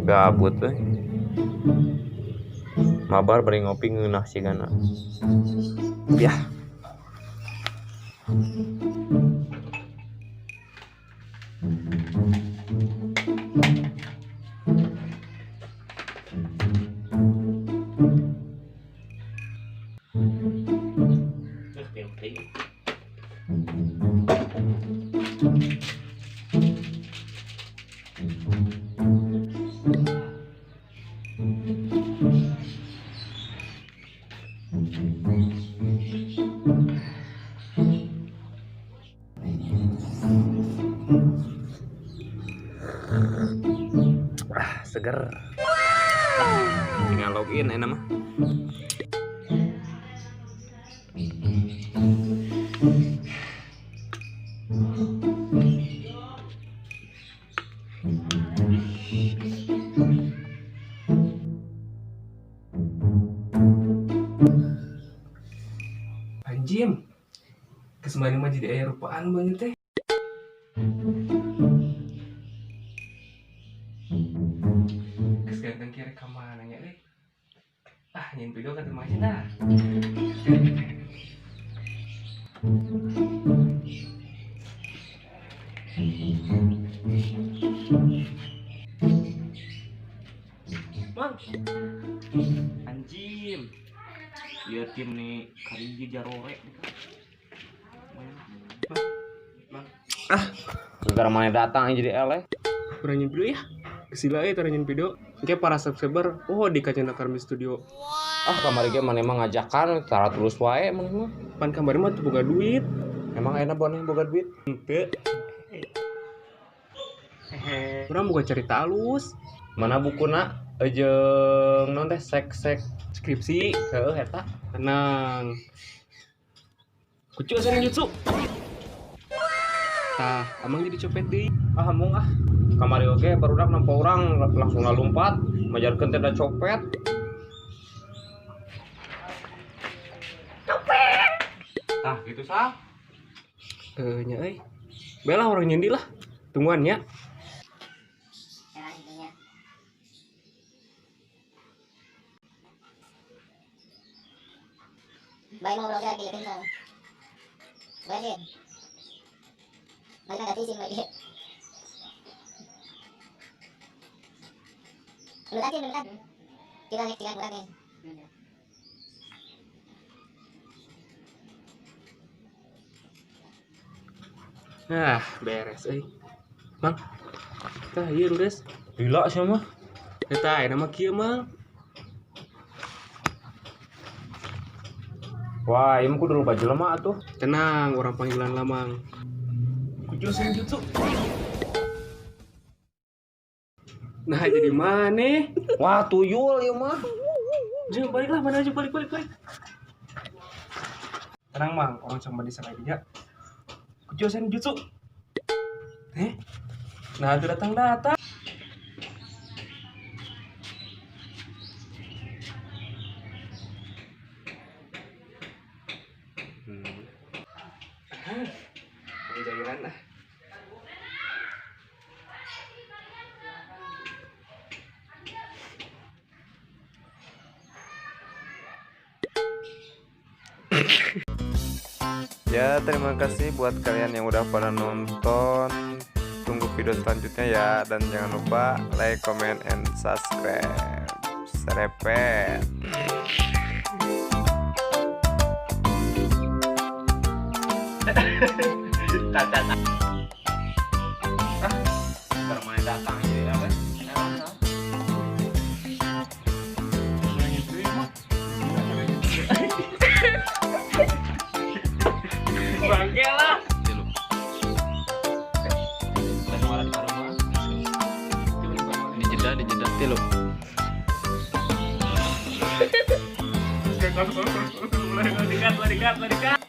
Gabut euy. Mabar bari ngopi ngeunah sigana. Yah. Ah, seger. Tinggal login enak mah. Anjim, kesemana mah jadi aya rupaan banget teh. Geus ganteng kieu rek ka mana nya euy? Ah, nyin video ka teu aja dah. Mang. Anjim. Ieu tim nih kariji jarore. Mang. Ah, gara mana datang jadi eleh. Kurang nyin video ya. Kesila euy tara nyin video. Engke para subscriber, oh di Kacana Karmi Studio. Ah, kamari ge maneh mah ngajakan tara terus wae maneh mah. Pan kamari mah teu boga duit. Emang enak maneh boga duit? Henteu. Hehe. Urang boga cerita alus. Mana bukuna jeung naon teh sek-sek skripsi heueuh eta. Tenang. Kucu asa ninjutsu. Tah, amang jadi copet deui. Ah, embung ah. Kamari oge barudak nampa urang langsung ngalumpat, majarkeun teh da copet. Copet. Tah, gitu sah. Nya euy. Bae lah urang nyendi lah. Tungguan nya. Baik ngobrol lagi kencang. Baik. Baik ada sih baik. Lu tadi lu tadi. Kita naik tiga kurang. Nah, beres euy. Mang. Tah ieu geus. Gila sia mah. Eta aya nama kieu mang. Wah, ieu mah kudu loba jelema atuh. Tenang, urang panggilan lamang. Kucu senjutsu. Nah, jadi mana? Wah, tuyul ieu mah. Jangan balik lah, mana aja balik balik balik. Tenang mang, orang sama di sana dia. Kucu senjutsu. Nah, itu datang datang. Penjairan lah. Ya, terima kasih buat kalian yang udah pada nonton. Tunggu video selanjutnya ya. Dan jangan lupa like, comment, and subscribe. Serepet. Ah, mana datang jadi apa? Bangke lah. Di jeda tilu. Lari dekat, lari dekat, lari dekat.